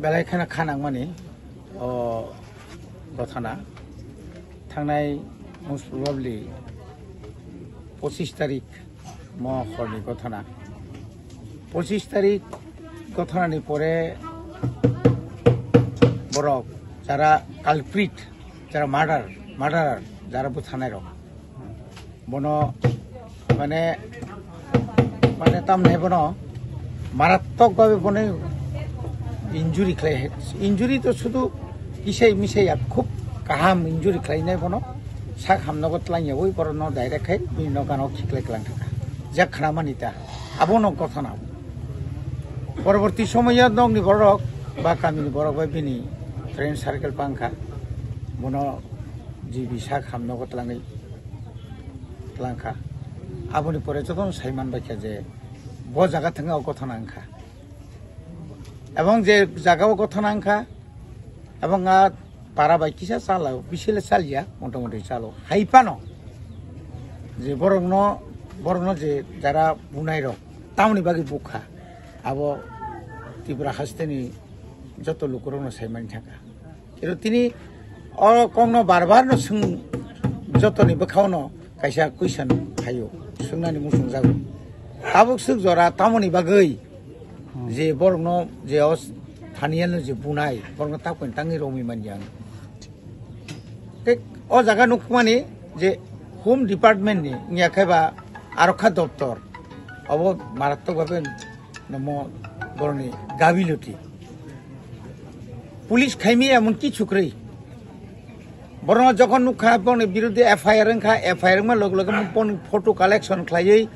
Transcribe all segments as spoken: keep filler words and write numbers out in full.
Belai kheno khanangmani o gothana thangnai most probably pochis tarik mo horni gothana. Pochis tarik gothanani pore borok jara culprit, jara murder, murderer, jara buthanai rok, bono mane, mane tamni bono marattok babe bono injury khlai, injury to sudu kisai misai ya, khub kaham injury khlainai bono sak hamnogo twlangya ui borokno direct khai bini nokano khiklai klang thangkha. Jak khna mani ta abono gothana. Poroborti somoyo nokni borok ba kamini borok bai bini friend circle pangkha, bono G B sak hamnogo twlangwi twlangkha. Aboni pore jotono sai manbaikha je bo jaga thangwi o gothana wngkha. Ebong je jaga o gothana wngkha, ebong a para bai kisa chala, bisile chalya, motamoti chalo. Hai phano je borokno, borokno je jara bunai rok, tamoni bagwi bukha, abo Tripura hasteni joto lukurokno sai mani thangkha. Kiro tini o kokno bar bar no swng, jotoni bwkhao no kaisa question phaio, swngnani muchung jago. Tabuk swk jora tamoni bagwi je borokno je o thaniya no je bunai, borokno tak pen tangwi romwi manya ang. Tei o jaga nukmani je Home Department ni wngya khe ba Arokha Doptor, obo marattok babe nomo borokni gabiloti. Police khaimi emon kichu kwrwi. Borokno jokhon nukha, borokni biruddhe F I R wngkha, F I R wngma loge loge borokni photo collection khlaiwi,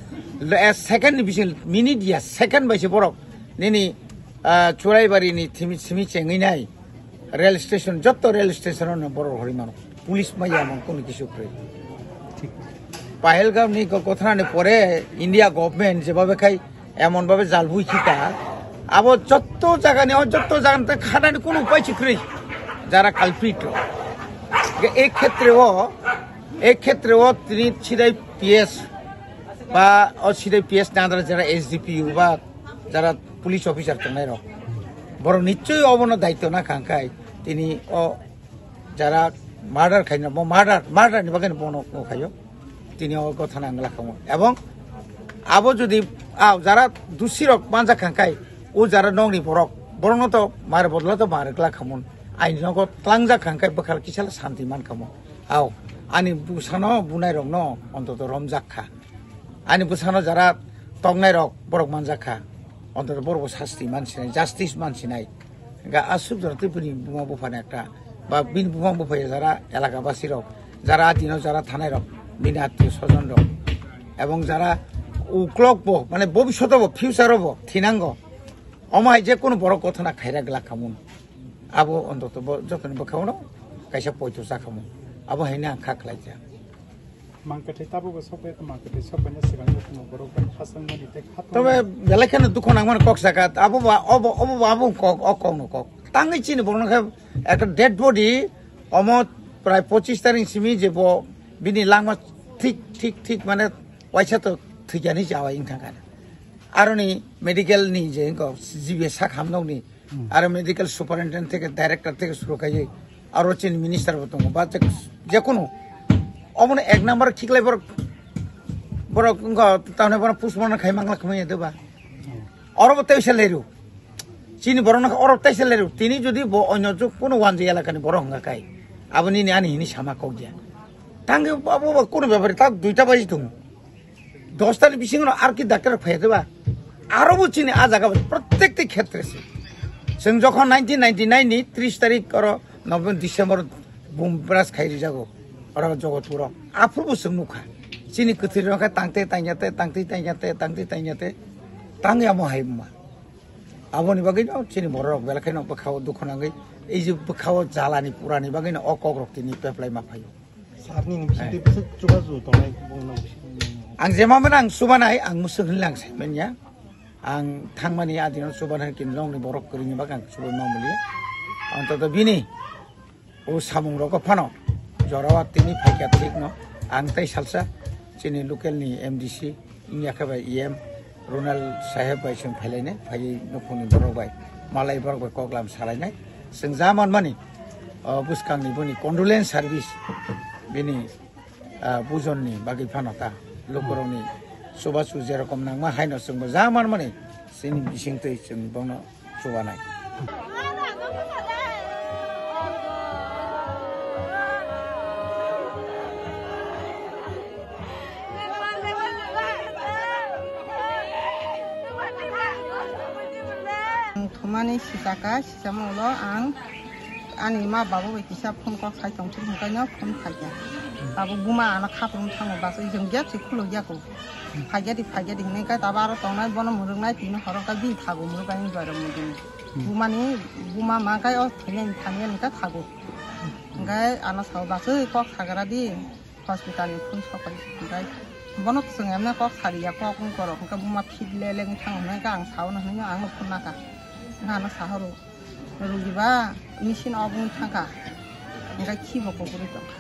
lo-, eh, second ni bising, minute ya, second bai se borok nini, ah, Churaibari ni thimi, simi chengwi nai. Rail station, jotto rail station ono borok hori mano. Police maya mong kono kisu kwrwi. Thik. Pahalgam ni go-, gothana ni pore India government je babe khai emon babe jalbui khita. Abo jotto jaga ni, o jotto jaga ni khanani kono upai si kwrwi. Jara culprit rok. Ge ek khetre o, ek khetre o tini sidai P S ba o sidai P S na andra jara S D P U ba jara police officer tongnai rok, borok nichoi obono daityo na kha, hwnkhe tini o jara murder khaina, bo murder, murder ni bagwi bono khayo, tini o gothana wngla khamu. Ebong abo jodi a jara dusi rok manjak kha, hwnkhe o jara nokni borok, borokno to mare bodolo to mare glak khamun. Aini nogo tlangjak kha, hwnkhe bwkhal kisa santi mankha mo. Ao, ani bwsano bunai rokno ontoto romjak kha. Ani bwsano jara toknai rok borok manjak kha. Ontoto borok bo sasti mansinai, justice mansinai. Hwnkhe aswk jora tei bini buma buphani ekta, ba bini buma buphai jara elaka basi rok, jara adino jara thanai rok, bini attiyo sojon rok. Ebong jara uklok bo, mane bobishoto bo, future o bo thinango. Omo hai je kunu borok gothona khaira glak khamun. Abo ontoto bo jotoni bwkhao no kaisa poito cha khamun. Abo haino ang kha khlai kha. Mangkwthwi tabukbo sokbai, mangkwthwi sokbaini swkang jotono borok bai khasangmani tei khatungmani. Tobe belai kheno dukhu nangmani kok saka, abo ba, obo, obo ba, abo kok, o kokno kok. Tangwi chini borokno khe ekta dead body, omo prai pochis tarik simi je bo bini langma thik, thik, thik mane waisa to thwikyani chawi wngkha kha. Aroni medical ni je wngkha G B sak hamnokni, aro medical superintendent theke, director theke suru kaiwi, aro chini minister bo tongo, ba je, jekunu omono ek number khiklai borok, borok wngkha tamni bono postmortem khai mangla khmai de ba. Oro bo teisa leru. Chini borok no oro teisa leru. Tini jodi bo onyo juk kuno wanji elaka ni borok hwnga kai, abo nini ani hini sama kok ya. Tangwi abo bo kuno bepari tak duita baji tongo. Dosta ni bisingo no ar ki doctor phai de ba. Aro bo chini a jaga bo prottek ti khetre se. Chwng jokhon nineteen ninety-nine ni tris tarik oro November, December bum bras khai rijago. Oro Jogotpuro. Aphuru bo chwng nukha. Chini kwthwi rok khe tangte tangya te, tangte tangya te, tangte tangya te. Tangya mo hai ma. Aboni bagwi no chini borok rok belai kheno bwkhao dukhu nangwi, ei je bwkhao jalani purani bagwi no o kok rok tini peplai ma phaio. Sir nini bisingtwi bwswk chubachu tongnai bongno bising. Ang jema mano ang chubanai, ang mwswk hinwi lang sai manya. Ang thangmani adino chubanai kin nokni borok kwrwini bagwi ang chubai ma mulia. Antoto bini o samung rogo phano jorao tini phaikha thikno ang tei salsa chini local ni M D C wngya khe bai E M Ronald saheb bai chwng phailainai, phaiwi nukhungni borok bai malai borok bai koklam salainai. Chwng ja manmani, o bwskangni boni condolence service bini, ah, bujonni bagwi phano ta lukurokni chubachu jerokom nangma haino chwngbo ja manmani chini bisingtwi chwng bono chubanai. Ang thumani sitaka, sitama ulo ang ani ma babu bai kisa phone kok sai tong thung hwnkhe no phone phaikha. Abo buma ano khaprum thango bachwi jeng gate se khuluk ya ko. Phaikya di, phaikya di hinwi khe tabo aro tongnai bono mwrwknai tini horo khe bini thago mwrwk bai wng jora mwdini. Bumani buma ma khe o thwinani thani ani khe thago. Hwnkhe ano sao bachwi kok sagra di. Hospital ni phone sopai hwnkhe bono chwng emne kok sariya, kok wng korok hwnkhe buma fit le lengwi thango hwnkhe ang sao no hwnwi ang no phone naka hwnkhe ano sahoro rugi ba machine off wng thangkha hwnkhe khibo kuphurwi tongkha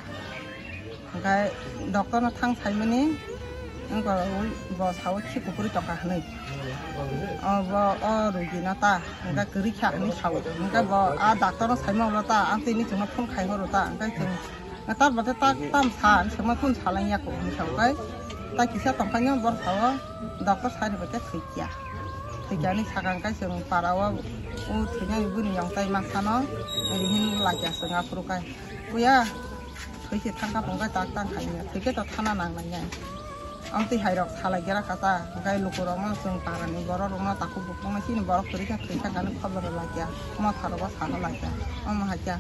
hwnkhe doctor no thang saimani wng korok bo sao khi kuphurwi tongkha hwnwi o bo o rugi no ta hwnkhe kwrwi kha hwnwi sao hwnkhe bo a doctor no saima ulo ta ang tini chwngno phone khai horo ta hwnkhe chwng Tar bade tak tam sa, ang sama kun salang ya ko, ang sa kai. Tak kisa tongkha nya bor sao, doctor sai ba ke thikya. Thikya ni sakang kai seng para o, u thikya ni buni yang tai ma sano, rihin lakya seng apru kai. Kuya, thikya thangka pongkai tak tang khai ya, thikya to thana nang nang ya. Amtwi hai rok salai gera kha ta, hwnkhe lukurokno chwng parani borok rokno takhuk bukhukno chini borok kwrwi kha thwi kha gani khobor rw laikya, motha rogo sano laikya, omo haikya.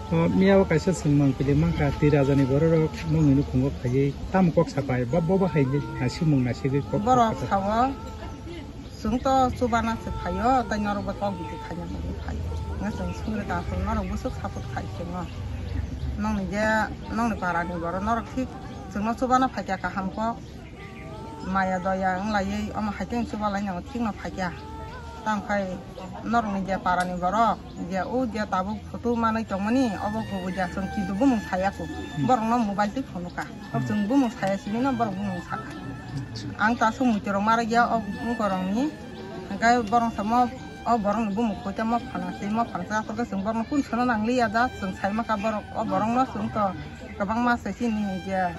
O miya o kaisa swngmang kili mankha, twi rajani borok rok nokni nukhungo phaiwi tamo kok sapai, ba bobo hai naisingmung naisigwi kok Borok sapai. Sao, chwng to chubana se phaio, tei norok bo kok bidi khaina bagwi phaio. Hwnkhe chwng swngri ta phuru norok bwswk support khai chwngno. Nokni je, nokni parani borok norok thik chwngno chubana phaikya kaham kok. Maya doya wng laiwi omo hai khe wng chuba lai nango, thik no phaikya. Tamo khai norokni je parani borok, je o je tabuk photo manwi tongmani, obo kubui ja chwng kintu bumung saya kho. Borokno mobile twi phunukha. Chwng bumung saya simi no borok bumung sakha. Ang ta aswk muitu rok ma rwkya o wng korokni. Hwnkhe borok samo o borokni bumung koi tamo phanasi, mo phanasi aswk khe chwng borokno kun sono nangliya da, chwng sai mankha borok, o borokno chwng to kwbangma se chini je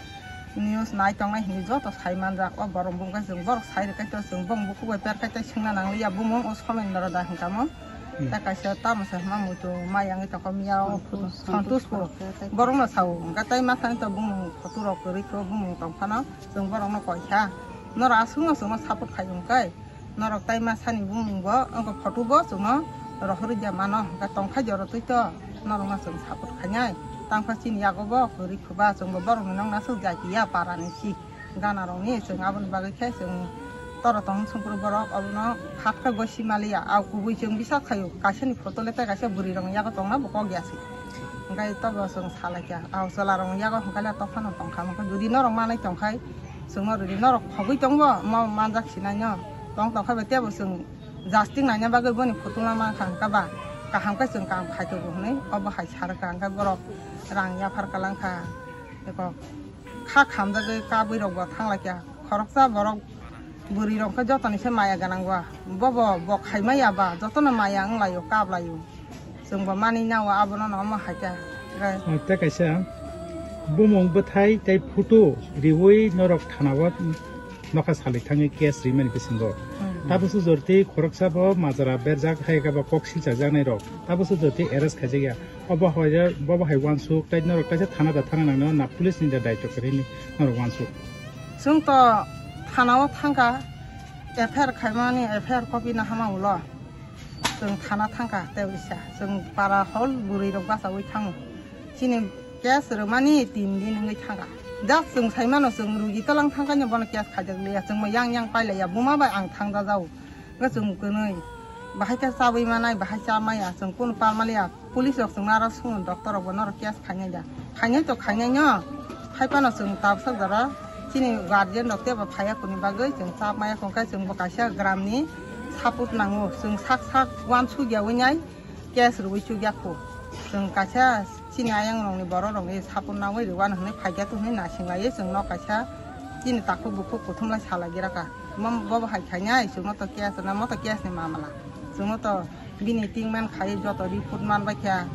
News nai tongnai hinwi joto sai manjak. O borok bumung khe chwng borok sai rwkhe to chwng bong bukhuk bai per khai tei swngna nangliya bumung o Somendra da hwnkha mo. Hmm. Ta kaisa tamo se hwnma muitu mai yang tongkha miya o Santosh Santosh Pur. Pur. Borok no sao, hwnkhe tai ma thani to bumung photo rok kwrwi kho, bumung tong phano chwng borok no koi kha. Norok aswk no chwng no support khai hwnkhe, norok tai ma sani bumung bo, wngkha photo bo chwng no rohorwi dia mano, hwnkhe tong kha jora twi to norok no chwng support khainai. Tang kha chini yago bo kwrwi kho ba, chwng bo borok ni nok nasuk jai ya para ni si. Gana rok ni chwng aboni bagwi khe chwng toro tong songkru borok obono phat khe goi si maliya. A kubui chwng bisa khayo, kaisa ni photo le tei kaisa bwrwi rok ni yago tongna bo kok ya se. Hwnkhe tobo chwng salai kha. A chwla rok ni yago hwnkhe le tokphano tong kha. Hwnkhe jodi norok manai tong khai chwng no rwdi, norok khogwi tong bo mo manjak sinai no. Tong tong kha bai tebo chwng jastik naina bagwi boni photo ma man kha hwnkhe ba kaham khe chwng kam khai tongo hwnwi obo hai sa rwkha. Hwnkhe borok rang yaphar kalang kha. Eko kha khamjagwi kabwi rok bo thang lai kha. Khoroksa borok bwrwi rok khe joto ni se maya gwnang ba. Bobo bo khai maya ba, joto no maya wng laio, kap laio. Chwng bo mani nao abono no omo hai kha. Hwnkhe Ah, tei kaisa bumung bwthai tei photo riwi norok thana o nokha salwi thangwi case rimani bisingo. Hmm. Tabukso jorti khoroksa bo majra berjak hai khe bo kok silchak jaknai rok. Tabukso jorti arrest khaijak ya. Obo hai, bobo hai uansuk, tei norok kaisa thana da thana nangno na police ni da daityo kwrwini norok uansuk. Chwng to thana o thangkha, F I R khaimani F I R copy na hama ulo. Chwng thana thangkha, tei uisa. Chwng para hol bwrwi rok bachaui thango. Chini case rwmani tin din wngwi thangkha. Just chwng saimano chwng rugi tolang thangkha, bono case khaijak liya. Chwngbo yang yang pailaiya, buma bai ang thangja jao. Hwnkhe chwng kwnwi bahai khe chabwi manai, bahai cha maya, chwng kunu pal maliya. Police rok chwngno aro swngo, doctor rok bo norok case khainai da? Khainai to khainai no. Hai phano chwng tabsak jora chini guardian rok teibo phaiya kuni bagwi chwng chap maya, hwnkhe chwng bo kaisa gram ni support nango. Chwng sak sak uansuk ya wngnai case rwui chuk ya kho. Chwng kaisa chini ayang rok ni borok rok ni support nangwi rwano hwnwi phaikha to hwnwi naising laiwi chwng no kaisa chini takhuk bukhuk kuthum lai salai gira kha. Mo-, bobo hai khainai chwngno to case rwna, mo to case ni mamala. Chwngno to bini tingman khai joto report man bai kha,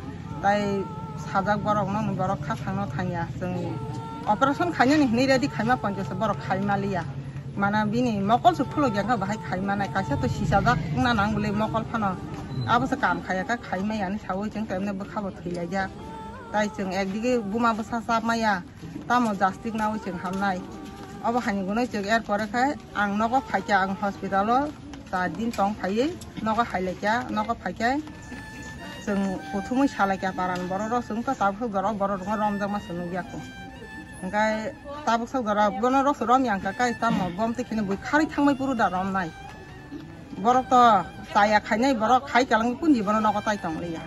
tai sajak borok nokni borok kha thangno thangya. Chwng operation khainani hwnwi ready khaima ponchos borok khai maliya. Mana bini mokol se khuluk ya kha bahai khai manai, kaisa to sisajak wngna nang bwle mokol phano. Abo se kam khaiya kha khai maya hinwi saui chwng to emne bwkha bo thwi laijak. Tai chwng ekdige buma bwsa chap maya. Tamo jastik nawi chwng hamnai. Obo haini gunui chwng er pore khe ang nogo phaikha, ang hospital o char din tong phaiwi nogo hailaikha, nogo phaikhe chwng kuthumwi salaikha paran borok rok, chwng to tabuk borok, borok rokno romjakma se nukya kho. Hwnkhe tabuk sok jora bono rok se romya hwnkha kai tamo bom twi kheno bui kharwi thangbai phuru da romnai. Borok to chaya khainai, borok khai kalang punji bono nogo tai tong liya.